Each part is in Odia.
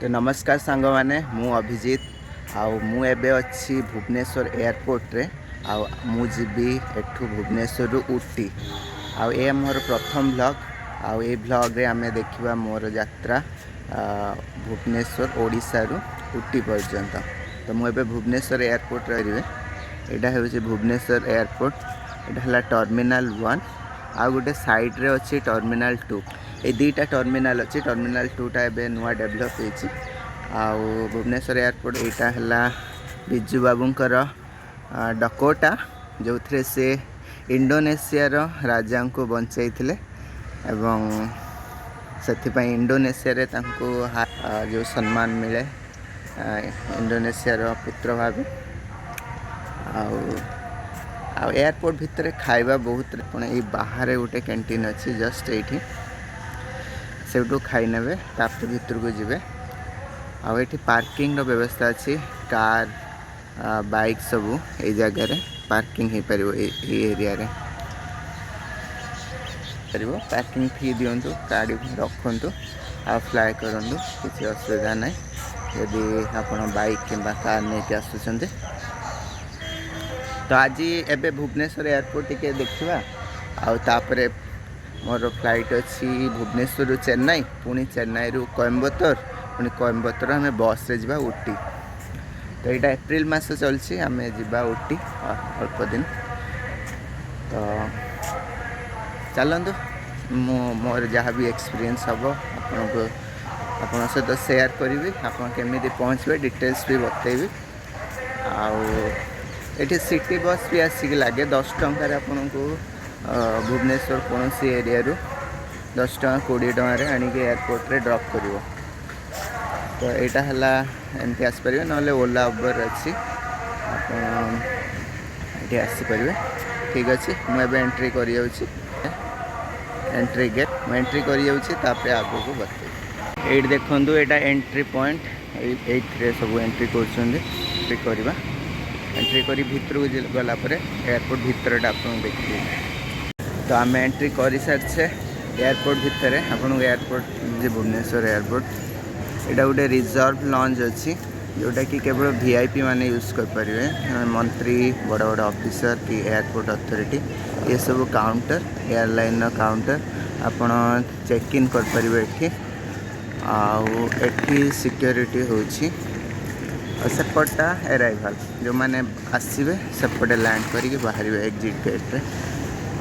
ତ ନମସ୍କାର ସାଙ୍ଗମାନେ, ମୁଁ ଅଭିଜିତ ଆଉ ମୁଁ ଏବେ ଅଛି ଭୁବନେଶ୍ୱର ଏୟାରପୋର୍ଟରେ। ଆଉ ମୁଁ ଯିବି ଏଠୁ ଭୁବନେଶ୍ୱରରୁ ଉଟି। ଆଉ ଏ ମୋର ପ୍ରଥମ ଭ୍ଲଗ୍। ଆଉ ଏଇ ଭ୍ଲଗ୍ରେ ଆମେ ଦେଖିବା ମୋର ଯାତ୍ରା ଭୁବନେଶ୍ୱର ଓଡ଼ିଶାରୁ ଉଟି ପର୍ଯ୍ୟନ୍ତ। ତ ମୁଁ ଏବେ ଭୁବନେଶ୍ୱର ଏୟାରପୋର୍ଟରେ ରହିବେ। ଏଇଟା ହେଉଛି ଭୁବନେଶ୍ୱର ଏୟାରପୋର୍ଟ। ଏଇଟା ହେଲା ଟର୍ମିନାଲ୍ 1। ଆଉ ଗୋଟେ ସାଇଡ଼୍ରେ ଅଛି ଟର୍ମିନାଲ୍ 2। ଏଇ ଦୁଇଟା ଟର୍ମିନାଲ୍ ଅଛି। ଟର୍ମିନାଲ୍ 2ଟା ଏବେ ନୂଆ ଡେଭଲପ୍ ହେଇଛି। ଆଉ ଭୁବନେଶ୍ୱର ଏୟାରପୋର୍ଟ, ଏଇଟା ହେଲା ବିଜୁ ବାବୁଙ୍କର ଡକୋଟା, ଯେଉଁଥିରେ ସେ ଇଣ୍ଡୋନେସିଆର ରାଜାଙ୍କୁ ବଞ୍ଚାଇଥିଲେ ଏବଂ ସେଥିପାଇଁ ଇଣ୍ଡୋନେସିଆରେ ତାଙ୍କୁ ଯେଉଁ ସମ୍ମାନ ମିଳେ ଇଣ୍ଡୋନେସିଆର ପୁତ୍ର ଭାବେ। ଆଉ ଏୟାରପୋର୍ଟ ଭିତରେ ଖାଇବା ବହୁତ। ଆପଣ ଏଇ ବାହାରେ ଗୋଟେ କ୍ୟାଣ୍ଟିନ୍ ଅଛି ଜଷ୍ଟ ଏଇଠି, ସେଇଠୁ ଖାଇ ନେବେ, ତାପରେ ଭିତରକୁ ଯିବେ। ଆଉ ଏଠି ପାର୍କିଂର ବ୍ୟବସ୍ଥା ଅଛି। କାର୍, ବାଇକ୍ ସବୁ ଏଇ ଜାଗାରେ ପାର୍କିଂ ହେଇପାରିବ। ଏଇ ଏରିଆରେ ପାରିବ। ପାର୍କିଂ ଫି ଦିଅନ୍ତୁ, ଗାଡ଼ି ରଖନ୍ତୁ ଆଉ ଫ୍ଲାଏ କରନ୍ତୁ, କିଛି ଅସୁବିଧା ନାହିଁ ଯଦି ଆପଣ ବାଇକ୍ କିମ୍ବା କାର୍ ନେଇକି ଆସୁଛନ୍ତି। ତ ଆଜି ଏବେ ଭୁବନେଶ୍ୱର ଏୟାରପୋର୍ଟ ଟିକେ ଦେଖିବା। ଆଉ ତାପରେ ମୋର ଫ୍ଲାଇଟ୍ ଅଛି ଭୁବନେଶ୍ୱରରୁ ଚେନ୍ନାଇ, ପୁଣି ଚେନ୍ନାଇରୁ କୋଏମ୍ବତୋର, ପୁଣି କୋଏମ୍ବତୋର ଆମେ ବସ୍ରେ ଯିବା ଉଟି। ତ ଏଇଟା ଏପ୍ରିଲ ମାସ ଚାଲିଛି, ଆମେ ଯିବା ଉଟି ଅଳ୍ପ ଦିନ। ତ ଚାଲନ୍ତୁ, ମୁଁ ମୋର ଯାହା ବି ଏକ୍ସପିରିଏନ୍ସ ହେବ ଆପଣଙ୍କ ସହିତ ସେୟାର କରିବି। ଆପଣ କେମିତି ପହଞ୍ଚିବେ, ଡିଟେଲ୍ସ ବି ବତେଇବି। ଆଉ ଏଠି ସିଟି ବସ୍ ବି ଆସିକି ଲାଗେ। 10 ଟଙ୍କାରେ ଆପଣଙ୍କୁ ଭୁବନେଶ୍ୱର କୌଣସି ଏରିଆରୁ 10 ଟଙ୍କା, 20 ଟଙ୍କାରେ ଆଣିକି ଏୟାରପୋର୍ଟରେ ଡ୍ରପ୍ କରିବ। ତ ଏଇଟା ହେଲା, ଏମିତି ଆସିପାରିବେ, ନହେଲେ ଓଲା, ଉବର ଅଛି, ଆପଣ ଏଠି ଆସିପାରିବେ। ଠିକ୍ ଅଛି, ମୁଁ ଏବେ ଏଣ୍ଟ୍ରି କରିଯାଉଛି। ଏଣ୍ଟ୍ରି ଗେଟ୍, ମୁଁ ଏଣ୍ଟ୍ରି କରିଯାଉଛି, ତାପରେ ଆଗକୁ ବତେଇବି। ଏଇଠି ଦେଖନ୍ତୁ, ଏଇଟା ଏଣ୍ଟ୍ରି ପଏଣ୍ଟ। ଏଇଥିରେ ସବୁ ଏଣ୍ଟ୍ରି କରୁଛନ୍ତି। ଏଣ୍ଟ୍ରି କରିବା, ଏଣ୍ଟ୍ରି କରି ଭିତରକୁ ଗଲା ପରେ ଏୟାରପୋର୍ଟ ଭିତରଟା ଆପଣଙ୍କୁ ଦେଖିବେ। ତ ଆମେ ଏଣ୍ଟ୍ରି କରିସାରିଛେ ଏୟାରପୋର୍ଟ ଭିତରେ। ଆପଣଙ୍କୁ ଏୟାରପୋର୍ଟ ଯେ ଭୁବନେଶ୍ୱର ଏୟାରପୋର୍ଟ, ଏଇଟା ଗୋଟେ ରିଜର୍ଭ ଲଞ୍ଜ ଅଛି, ଯେଉଁଟାକି କେବଳ ଭିଆଇପି ମାନେ ୟୁଜ୍ କରିପାରିବେ, ମନ୍ତ୍ରୀ, ବଡ଼ ବଡ଼ ଅଫିସର କି ଏୟାରପୋର୍ଟ ଅଥରିଟି। ଏସବୁ କାଉଣ୍ଟର, ଏୟାରଲାଇନ୍ର କାଉଣ୍ଟର। ଆପଣ ଚେକ୍ ଇନ୍ କରିପାରିବେ ଏଠି। ଆଉ ଏଠି ସିକ୍ୟୁରିଟି ହେଉଛି ଆଉ ସେପଟଟା ଏରାଇଭାଲ୍, ଯେଉଁମାନେ ଆସିବେ ସେପଟେ ଲ୍ୟାଣ୍ଡ କରିକି ବାହାରିବେ ଏକ୍ଜିଟ୍ ଗେଟ୍ରେ।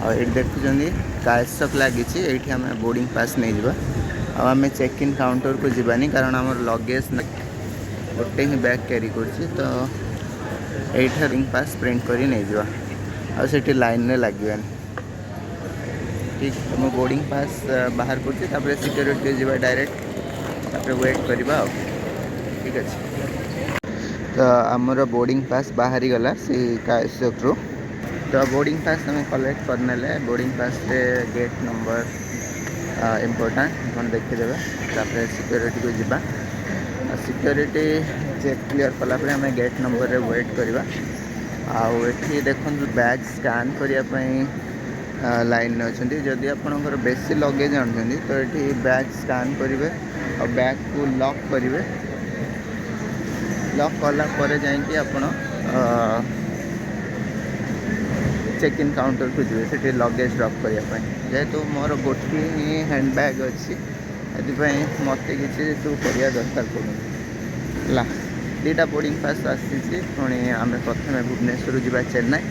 ଆଉ ଏଇଠି ଦେଖୁଛନ୍ତି କାୟସକ୍ ଲାଗିଛି। ଏଇଠି ଆମେ ବୋର୍ଡ଼ିଂ ପାସ୍ ନେଇଯିବା। ଆଉ ଆମେ ଚେକ୍ ଇନ୍ କାଉଣ୍ଟରକୁ ଯିବାନି, କାରଣ ଆମର ଲଗେଜ୍ ଗୋଟେ ହିଁ ବ୍ୟାଗ୍ କ୍ୟାରି କରୁଛି। ତ ଏଇଠି ବୋର୍ଡ଼ିଂ ପାସ୍ ପ୍ରିଣ୍ଟ କରି ନେଇଯିବା ଆଉ ସେଠି ଲାଇନ୍ରେ ଲାଗିବାନି। ଠିକ୍, ମୁଁ ବୋର୍ଡ଼ିଂ ପାସ୍ ବାହାର କରୁଛି, ତାପରେ ସିକ୍ୟୁରିଟି ଯିବା ଡାଇରେକ୍ଟ, ତାପରେ ୱେଟ୍ କରିବା ଆଉ। ଠିକ୍ ଅଛି, ତ ଆମର ବୋର୍ଡ଼ିଂ ପାସ୍ ବାହାରିଗଲା ସେଇ କାୟସକ୍ରୁ। ତ ବୋର୍ଡ଼ିଂ ପାସ୍ ଆମେ କଲେକ୍ଟ କରିନେଲେ। ବୋର୍ଡ଼ିଂ ପାସ୍ରେ ଗେଟ୍ ନମ୍ବର ଇମ୍ପୋର୍ଟାଣ୍ଟ, ଆପଣ ଦେଖିଦେବେ। ତାପରେ ସିକ୍ୟୁରିଟିକୁ ଯିବା। ଆଉ ସିକ୍ୟୁରିଟି ଚେକ୍ କ୍ଲିୟର୍ କଲା ପରେ ଆମେ ଗେଟ୍ ନମ୍ବରରେ ୱେଟ୍ କରିବା। ଆଉ ଏଠି ଦେଖନ୍ତୁ, ବ୍ୟାଗ୍ ସ୍କାନ୍ କରିବା ପାଇଁ ଲାଇନ୍ରେ ଅଛନ୍ତି। ଯଦି ଆପଣଙ୍କର ବେଶୀ ଲଗେଜ୍ ଆଣୁଛନ୍ତି, ତ ଏଠି ବ୍ୟାଗ୍ ସ୍କାନ୍ କରିବେ ଆଉ ବ୍ୟାଗ୍କୁ ଲକ୍ କରିବେ। ଲକ୍ କଲା ପରେ ଯାଇକି ଆପଣ ଚେକ୍ ଇନ୍ କାଉଣ୍ଟରକୁ ଯିବେ, ସେଠି ଲଗେଜ୍ ଡ୍ରପ୍ କରିବା ପାଇଁ। ଯେହେତୁ ମୋର ଗୋଟିଏ ହିଁ ହ୍ୟାଣ୍ଡ ବ୍ୟାଗ୍ ଅଛି, ସେଥିପାଇଁ ମୋତେ କିଛି ଏସବୁ କରିବା ଦରକାର ପଡ଼ୁନି। ହେଲା, ଦୁଇଟା ବୋର୍ଡ଼ିଂ ପାସ୍ ଆସିଛି। ପୁଣି ଆମେ ପ୍ରଥମେ ଭୁବନେଶ୍ୱରରୁ ଯିବା ଚେନ୍ନାଇ,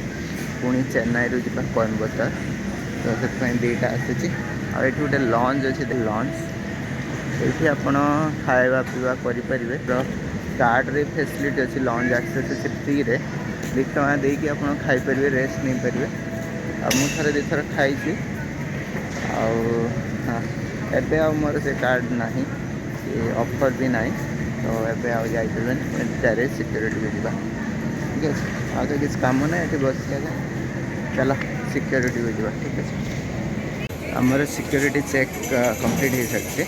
ପୁଣି ଚେନ୍ନାଇରୁ ଯିବା କୋଏମ୍ବତୋର। ତ ସେଥିପାଇଁ ଦୁଇଟା ଆସିଛି। ଆଉ ଏଠି ଗୋଟେ ଲଞ୍ଜ ଅଛି, ଲଞ୍ଜ। ଏଇଠି ଆପଣ ଖାଇବା ପିଇବା କରିପାରିବେ। ତ କାର୍ଡ଼ରେ ଫେସିଲିଟି ଅଛି, ଲଞ୍ଜ ଆକ୍ସେସ୍ ଅଛି। ଫ୍ରିରେ 2 ଟଙ୍କା ଦେଇକି ଆପଣ ଖାଇପାରିବେ, ରେଷ୍ଟ ନେଇପାରିବେ। ଆଉ ମୁଁ ଥରେ ଦୁଇଥର ଖାଇଛି। ଆଉ ହଁ, ଏବେ ଆଉ ମୋର ସେ କାର୍ଡ଼ ନାହିଁ, ସେ ଅଫର୍ ବି ନାହିଁ। ତ ଏବେ ଆଉ ଯାଇପାରିବେନି। ଡାଇରେକ୍ଟ ସିକ୍ୟୁରିଟିକୁ ଯିବା। ଠିକ୍ ଅଛି, ଆଉ ତ କିଛି କାମ ନାହିଁ, ଏଠି ବସିବା। ଚାଲ, ସିକ୍ୟୁରିଟିକୁ ଯିବା। ଠିକ୍ ଅଛି, ଆମର ସିକ୍ୟୁରିଟି ଚେକ୍ କମ୍ପ୍ଲିଟ୍ ହେଇସାରିଛି।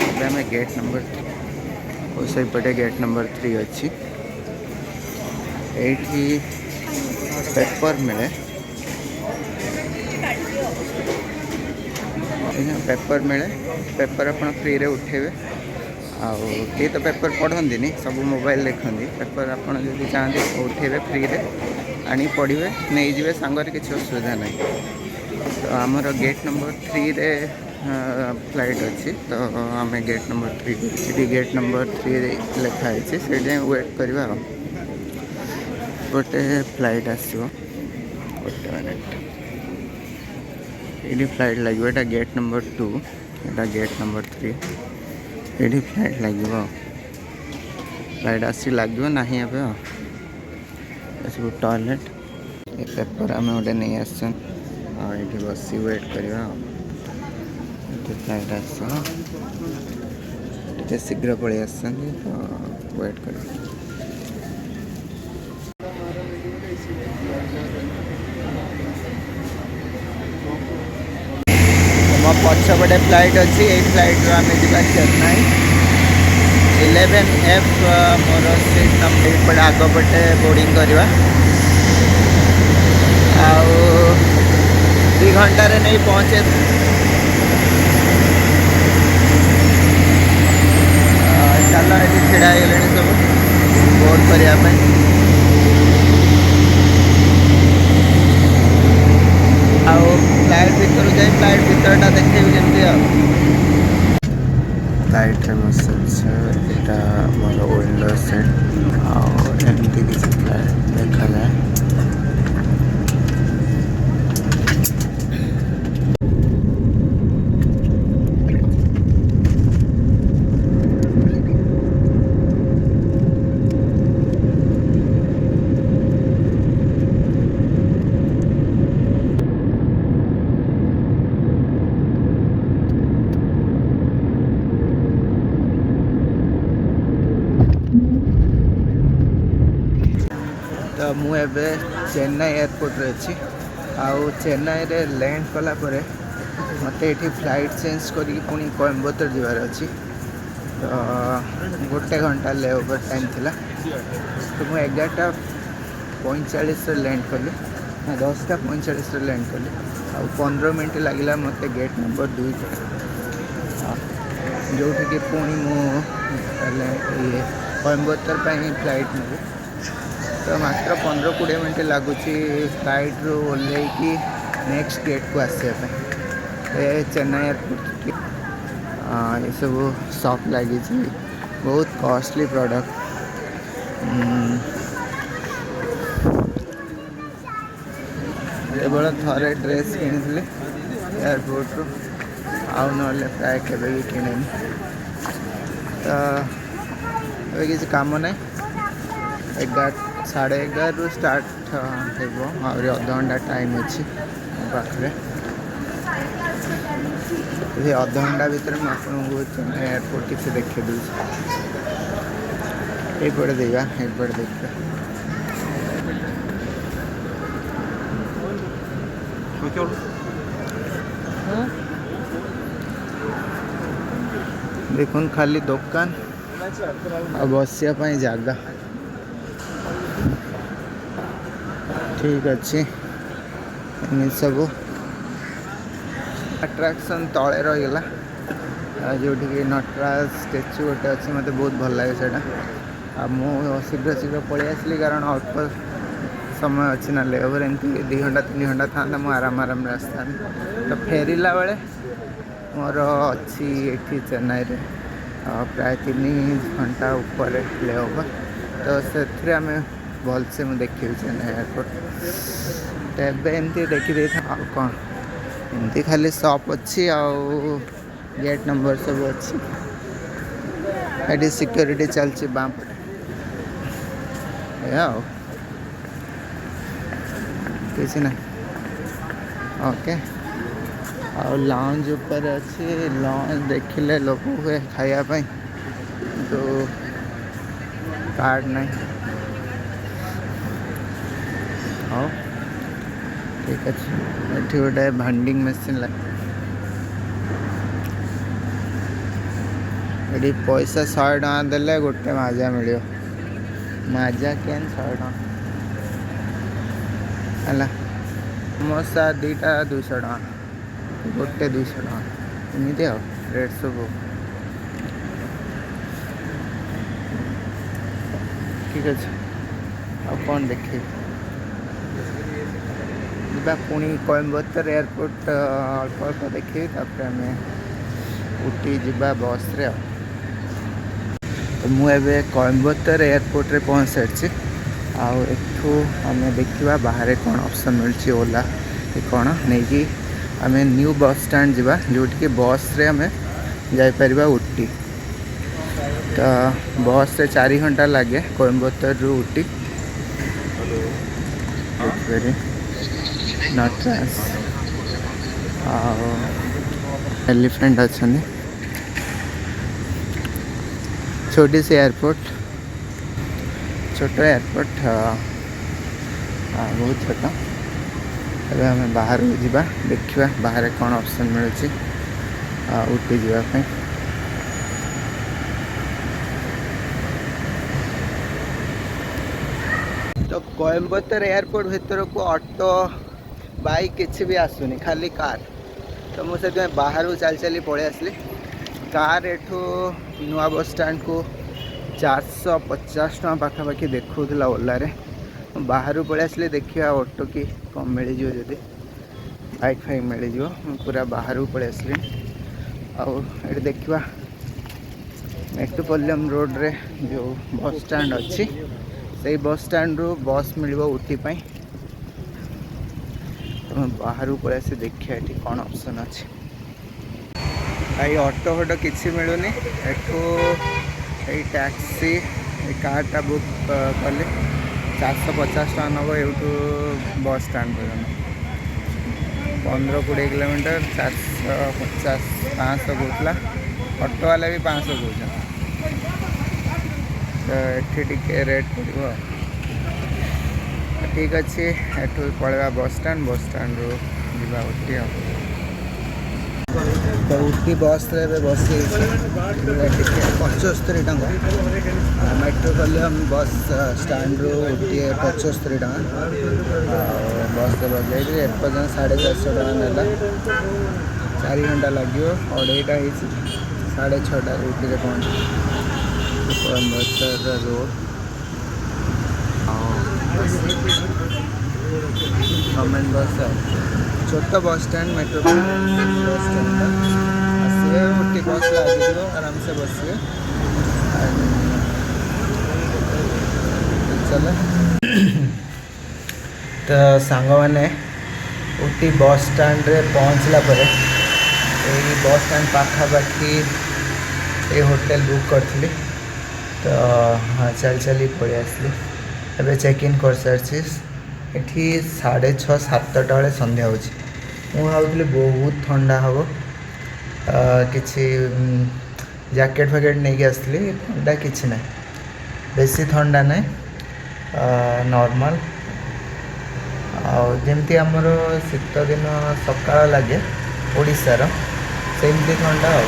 ଏବେ ଆମେ ଗେଟ୍ ନମ୍ବର, ଓ ସେଇପଟେ ଗେଟ୍ ନମ୍ବର 3 ଅଛି। ଏଇଠି ପେପର୍ ମିଳେ। ଏଇଠି ପେପର୍ ମିଳେ। ପେପର୍ ଆପଣ ଫ୍ରିରେ ଉଠେଇବେ। ଆଉ କେହି ତ ପେପର୍ ପଢ଼ନ୍ତିନି, ସବୁ ମୋବାଇଲ୍ ଦେଖନ୍ତି। ପେପର୍ ଆପଣ ଯଦି ଚାହାନ୍ତି ଉଠେଇବେ, ଫ୍ରିରେ ଆଣି ପଢ଼ିବେ, ନେଇଯିବେ ସାଙ୍ଗରେ, କିଛି ଅସୁବିଧା ନାହିଁ। ତ ଆମର ଗେଟ୍ ନମ୍ବର 3ରେ ଫ୍ଲାଇଟ୍ ଅଛି, ତ ଆମେ ଗେଟ୍ ନମ୍ବର 3, ସେଠି ଗେଟ୍ ନମ୍ବର 3ରେ ଲେଖା ହେଇଛି, ସେଇଠି ଯାଇ ୱେଟ୍ କରିବା। ଆଉ ଗୋଟେ ଫ୍ଲାଇଟ୍ ଆସିବ, ଗୋଟେ ମିନିଟ୍, ଏଇଠି ଫ୍ଲାଇଟ୍ ଲାଗିବ। ଏଇଟା ଗେଟ୍ ନମ୍ବର 2, ଏଇଟା ଗେଟ୍ ନମ୍ବର 3, ଏଇଠି ଫ୍ଲାଇଟ୍ ଲାଗିବ। ଫ୍ଲାଇଟ୍ ଆସି ଲାଗିବ ନାହିଁ ଏବେ। ଆଉ ଏସବୁ ଟଏଲେଟ୍। ଏ ପେପର୍ ଆମେ ଗୋଟେ ନେଇ ଆସିଛନ୍ତି ଆଉ ଏଇଠି ବସି ୱେଟ୍ କରିବା। ଆଉ ଏଠି ଫ୍ଲାଇଟ୍ ଆସିବ, ଟିକେ ଶୀଘ୍ର ପଳେଇ ଆସିଛନ୍ତି ତ ୱେଟ୍ କରିବା। ମୋ ପଛପଟେ ଫ୍ଲାଇଟ୍ ଅଛି, ଏଇ ଫ୍ଲାଇଟ୍ରୁ ଆମେ ଯିବା ଚେନ୍ନାଇ। 11F ମୋର ସିଟ୍ ନମ୍ବର। ଏଇପଟେ ଆଗପଟେ ବୋର୍ଡ଼ିଂ କରିବା ଆଉ 2 ଘଣ୍ଟାରେ ନେଇ ପହଞ୍ଚେ। ଚାଲ, ଏଠି ଛିଡ଼ା ହେଇଗଲେଣି ସବୁ ବୋର୍ଡ଼ କରିବା ପାଇଁ। ଆଉ ଫ୍ଲାଇଟ୍ ଭିତରୁ ଯାଇ ଫ୍ଲାଇଟ୍ ଭିତରଟା ଦେଖେଇବି କେମିତି। ଆଉ ଫ୍ଲାଇଟ୍ରେ ବସିଛି, ଏଇଟା ମୋର ୱିଣ୍ଡୋ ସିଟ୍। ଆଉ ଏମିତି କିଛି ଫ୍ଲାଇଟ୍ ଦେଖାଯାଏ। ତ ମୁଁ ଏବେ ଚେନ୍ନାଇ ଏୟାରପୋର୍ଟରେ ଅଛି। ଆଉ ଚେନ୍ନାଇରେ ଲ୍ୟାଣ୍ଡ କଲା ପରେ ମୋତେ ଏଠି ଫ୍ଲାଇଟ୍ ଚେଞ୍ଜ କରିକି ପୁଣି କୋଏମ୍ବାଟୁର ଯିବାର ଅଛି। ତ 1 ଘଣ୍ଟା ଲେ ଓଭର ଟାଇମ୍ ଥିଲା। ତ ମୁଁ 11:45ରେ ଲ୍ୟାଣ୍ଡ କଲି ନା, 10:45ରେ ଲ୍ୟାଣ୍ଡ କଲି। ଆଉ 15 ମିନିଟ୍ ଲାଗିଲା ମୋତେ ଗେଟ୍ ନମ୍ବର 2, ଯେଉଁଠିକି ପୁଣି ମୁଁ ଇଏ କୋଏମ୍ବାଟୁର ପାଇଁ ଫ୍ଲାଇଟ୍ ନେବି। ତ ମାତ୍ର 15-20 ମିନିଟ୍ ଲାଗୁଛି ଫ୍ଲାଇଟ୍ରୁ ଓହ୍ଲେଇକି ନେକ୍ସଟ ଗେଟ୍କୁ ଆସିବା ପାଇଁ। ଏ ଚେନ୍ନାଇ ଏୟାରପୋର୍ଟ। ଏସବୁ ସପ୍ ଲାଗିଛି, ବହୁତ କଷ୍ଟଲି ପ୍ରଡ଼କ୍ଟ। କେବଳ ଥରେ ଡ୍ରେସ୍ କିଣିଥିଲି ଏୟାରପୋର୍ଟରୁ, ଆଉ ନହେଲେ ପ୍ରାୟ କେବେ ବି କିଣେନି। ତ ଏବେ କିଛି କାମ ନାହିଁ। 11:30ରୁ ଷ୍ଟାର୍ଟ ହେବ, ଆହୁରି ଅଧଘଣ୍ଟା ଟାଇମ୍ ଅଛି ମୋ ପାଖରେ। ସେ ଅଧଘଣ୍ଟା ଭିତରେ ମୁଁ ଆପଣଙ୍କୁ ଚେନ୍ନାଇ ଏୟାରପୋର୍ଟ କିଛି ଦେଖେଇ ଦେଉଛି। ଏଇପଟେ ଦେଖିବା, ଏଇପଟେ ଦେଖିବା। ଦେଖୁন ଖାଲି ଦୋକାନ ଆଉ ବସିବା ପାଇଁ ଜାଗା। ଠିକ୍ ଅଛି, ଏମିତି ସବୁ ଆଟ୍ରାକ୍ସନ୍ ତଳେ ରହିଗଲା, ଯେଉଁଠିକି ନଟରାଜ ଷ୍ଟାଚ୍ୟୁ ଗୋଟେ ଅଛି, ମୋତେ ବହୁତ ଭଲ ଲାଗେ ସେଇଟା। ଆଉ ମୁଁ ଶୀଘ୍ର ଶୀଘ୍ର ପଳେଇ ଆସିଲି, କାରଣ ଅଳ୍ପ ସମୟ ଅଛି ନା ଲେଓଭର। ଏମିତି 2 ଘଣ୍ଟା 3 ଘଣ୍ଟା ଥାନ୍ତା, ମୁଁ ଆରାମ ଆରାମରେ ଆସିଥାନ୍ତି। ତ ଫେରିଲା ବେଳେ ମୋର ଅଛି ଏଠି ଚେନ୍ନାଇରେ ପ୍ରାୟ 3 ଘଣ୍ଟା ଉପରେ ଲେଓଭର, ତ ସେଥିରେ ଆମେ ଭଲସେ ମୁଁ ଦେଖିବି ଚେନ୍ନାଇ ଏୟାରପୋର୍ଟ। ତ ଏବେ ଏମିତି ଦେଖିଦେଇଥା। ଆଉ କ'ଣ, ଏମିତି ଖାଲି ସପ୍ ଅଛି ଆଉ ଗେଟ୍ ନମ୍ବର ସବୁ ଅଛି। ଏଠି ସିକ୍ୟୁରିଟି ଚାଲିଛି ବାଁ ପଟେ। ଏଇଆ, ଆଉ କିଛି ନାହିଁ। ଓକେ, ଆଉ ଲାଉଞ୍ଜ ଉପରେ ଅଛି। ଲାଉଞ୍ଜ ଦେଖିଲେ ଲୋଭ ହୁଏ ଖାଇବା ପାଇଁ, କିନ୍ତୁ କାର୍ଡ଼ ନାହିଁ। ହଉ, ଠିକ୍ ଅଛି। ଏଠି ଗୋଟେ ଭାଣ୍ଡିଂ ମେସିନ୍ ଲାଗି, ଏଠି ପଇସା 100 ଟଙ୍କା ଦେଲେ ଗୋଟେ ମାଜା ମିଳିବ। ମାଜା can 100 ଟଙ୍କା ହେଲା, ସମୋସା 2ଟା 200 ଟଙ୍କା, ଗୋଟେ 200 ଟଙ୍କା, ଏମିତି ଆଉ ରେଟ୍ ସବୁ। ଠିକ୍ ଅଛି, ଆଉ କ'ଣ ଦେଖିବି? ଯିବା ପୁଣି କୋଏମ୍ବାଟୁର ଏୟାରପୋର୍ଟ ଅଳ୍ପ ଅଳ୍ପ ଦେଖିବି, ତାପରେ ଆମେ ଉଟି ଯିବା ବସ୍ରେ। ଆଉ ତ ମୁଁ ଏବେ କୋଏମ୍ବାଟୁର ଏୟାରପୋର୍ଟରେ ପହଞ୍ଚି ସାରିଛି। ଆଉ ଏଠୁ ଆମେ ଦେଖିବା ବାହାରେ କ'ଣ ଅପସନ୍ ମିଳୁଛି, ଓଲା କି କ'ଣ ନେଇକି ଆମେ ନ୍ୟୁ ବସ୍ ଷ୍ଟାଣ୍ଡ ଯିବା, ଯେଉଁଠିକି ବସ୍ରେ ଆମେ ଯାଇପାରିବା ଉଟି। ତ ବସ୍ରେ 4 ଘଣ୍ଟା ଲାଗେ କୋଏମ୍ବାଟୁରରୁ ଉଟି। ଦେଖିପାରିବେ ନଟରାଜ ଆଉ ଏଲିଫେଣ୍ଟ ଅଛନ୍ତି। छोटी सी ଏୟାରପୋର୍ଟ, ଛୋଟ ଏୟାରପୋର୍ଟ, ବହୁତ ଛୋଟ। ଏବେ ଆମେ ବାହାରକୁ ଯିବା, ଦେଖିବା ବାହାରେ କ'ଣ ଅପସନ୍ ମିଳୁଛି ଉଟି ଯିବା ପାଇଁ। ତ କୋଏମ୍ବାଟୁର ଏୟାରପୋର୍ଟ ଭିତରକୁ ଅଟୋ, ବାଇକ୍ କିଛି ବି ଆସୁନି, ଖାଲି କାର୍। ତ ମୁଁ ସେଥିପାଇଁ ବାହାରକୁ ଚାଲି ଚାଲି ପଳେଇ ଆସିଲି। କାର୍ ଏଠୁ ନୂଆ ବସ୍ ଷ୍ଟାଣ୍ଡକୁ 450 ଟଙ୍କା ପାଖାପାଖି ଦେଖାଉଥିଲା ଓଲାରେ। ମୁଁ ବାହାରକୁ ପଳେଇ ଆସିଲି, ଦେଖିବା ଅଟୋ କି କ'ଣ ମିଳିଯିବ। ଯଦି ବାଇକ୍ ଫାଇକ୍ ମିଳିଯିବ। ମୁଁ ପୁରା ବାହାରକୁ ପଳେଇ ଆସିଲି। ଆଉ ଏଠି ଦେଖିବା, ମେଟ୍ରୋପଲିୟମ୍ ରୋଡ଼ରେ ଯେଉଁ ବସ୍ ଷ୍ଟାଣ୍ଡ ଅଛି, ସେଇ ବସ୍ ଷ୍ଟାଣ୍ଡରୁ ବସ୍ ମିଳିବ ଉଟି ପାଇଁ। ତ ମୁଁ ବାହାରକୁ ପଳେଇ ଆସି ଦେଖିବା ଏଠି କ'ଣ ଅପସନ୍ ଅଛି। ଭାଇ, ଅଟୋ ଫଟୋ କିଛି ମିଳୁନି ଏଠୁ। ଏଇ ଟ୍ୟାକ୍ସି, ଏଇ କାର୍ଟା ବୁକ୍ କଲି। 450 ଟଙ୍କା ନେବ ଏଇଠୁ ବସ୍ ଷ୍ଟାଣ୍ଡ ପର୍ଯ୍ୟନ୍ତ, 15-20 କିଲୋମିଟର। 450, 500 କହୁଥିଲା। ଅଟୋ ବାଲା ବି 500 କହୁଛନ୍ତି। ତ ଏଠି ଟିକେ ରେଟ୍ ପଡ଼ିବ ଆଉ। ଠିକ୍ ଅଛି, ଏଠୁ ପଳେଇବା ବସ୍ ଷ୍ଟାଣ୍ଡ, ବସ୍ ଷ୍ଟାଣ୍ଡରୁ ଯିବା ଉଟି। ଆଉ ତ ଉଟି ବସ୍ରେ ଏବେ ବସିଯାଇଛି। ଟିକେଟ୍ 75 ଟଙ୍କା। ମେଟ୍ରୋପଲିୟମ୍ ବସ୍ ଷ୍ଟାଣ୍ଡରୁ ଉଟି 75 ଟଙ୍କା। ଆଉ ବସ୍ରେ ବସିଯାଇଛି, ଏପର୍ଯ୍ୟନ୍ତ 450 ଟଙ୍କା ନେଲା। 4 ଘଣ୍ଟା ଲାଗିବ। 2:30 ହେଇଛି, 6:30ରେ ଉଟିରେ ପହଞ୍ଚି କୋଏମ୍ବାଟୁର ରୋଡ଼ ଆଉ ଗଭର୍ଣ୍ଣମେଣ୍ଟ ବସ୍। ଆଉ ଛୋଟ ବସ୍ ଷ୍ଟାଣ୍ଡ, ମେଟ୍ରୋ ବସ୍ ଷ୍ଟାଣ୍ଡଟା। ଆସିବେ, ଉଟି ବସ୍ ଲାଗିଯିବ, ଆରାମସେ ବସିବେ। And ଚାଲ। ତ ସାଙ୍ଗମାନେ, ଉଟି ବସ୍ ଷ୍ଟାଣ୍ଡରେ ପହଞ୍ଚିଲା ପରେ ଏଇ ବସ୍ ଷ୍ଟାଣ୍ଡ ପାଖାପାଖି ଏଇ ହୋଟେଲ ବୁକ୍ କରିଥିଲି। ତ ହଁ, ଚାଲି ଚାଲି ପଳେଇ ଆସିଲି। ଏବେ ଚେକ୍ ଇନ୍ କରିସାରିଛି। ଏଠି 6:30, 7ଟା ବେଳେ ସନ୍ଧ୍ୟା ହେଉଛି। ମୁଁ ଭାବୁଥିଲି ବହୁତ ଥଣ୍ଡା ହେବ, କିଛି ଜ୍ୟାକେଟ୍ ଫ୍ୟାକେଟ୍ ନେଇକି ଆସିଥିଲି। ଥଣ୍ଡା କିଛି ନାହିଁ, ବେଶୀ ଥଣ୍ଡା ନାହିଁ, ନର୍ମାଲ୍। ଆଉ ଯେମିତି ଆମର ଶୀତ ଦିନ ସକାଳ ଲାଗେ ଓଡ଼ିଶାର, ସେମିତି ଥଣ୍ଡା। ଆଉ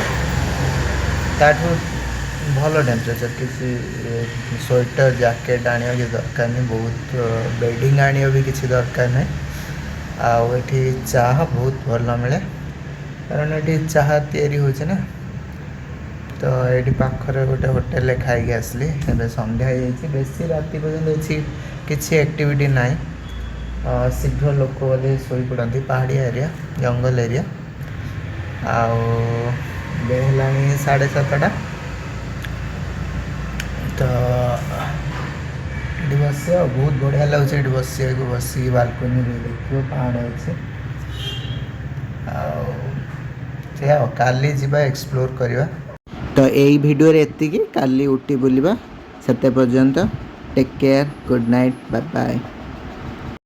ତାଠୁ ଭଲ ଟେମ୍ପରେଚର୍। କିଛି ସ୍ୱେଟର୍, ଜ୍ୟାକେଟ୍ ଆଣିବା କିଛି ଦରକାର ନାହିଁ, ବହୁତ ବେଡ଼ିଂ ଆଣିବା ବି କିଛି ଦରକାର ନାହିଁ। ଆଉ ଏଠି ଚାହା ବହୁତ ଭଲ ମିଳେ, କାରଣ ଏଠି ଚାହା ତିଆରି ହେଉଛି ନା। ତ ଏଇଠି ପାଖରେ ଗୋଟେ ହୋଟେଲରେ ଖାଇକି ଆସିଲି। ଏବେ ସନ୍ଧ୍ୟା ହେଇଯାଇଛି, ବେଶୀ ରାତି ପର୍ଯ୍ୟନ୍ତ ଅଛି କିଛି ଆକ୍ଟିଭିଟି ନାହିଁ। ଶୀଘ୍ର ଲୋକ ବୋଧେ ଶୋଇପଡ଼ନ୍ତି, ପାହାଡ଼ିଆ ଏରିଆ, ଜଙ୍ଗଲ ଏରିଆ। ଆଉ ଏବେ ହେଲାଣି 7:30। ତ ଏଠି ବସିବା, ବହୁତ ବଢ଼ିଆ ଲାଗୁଛି ଏଠି ବସିବାକୁ। ବସିକି ବାଲକୋନିରେ ଦେଖିବ, ପାହାଡ଼ ଅଛି। ଆଉ ସେଇଆ, ଆଉ କାଲି ଯିବା, ଏକ୍ସପ୍ଲୋର୍ କରିବା। ତ ଏଇ ଭିଡ଼ିଓରେ ଏତିକି। କାଲି ଉଟି ବୁଲିବା। ସେତେ ପର୍ଯ୍ୟନ୍ତ take care, good night, bye bye.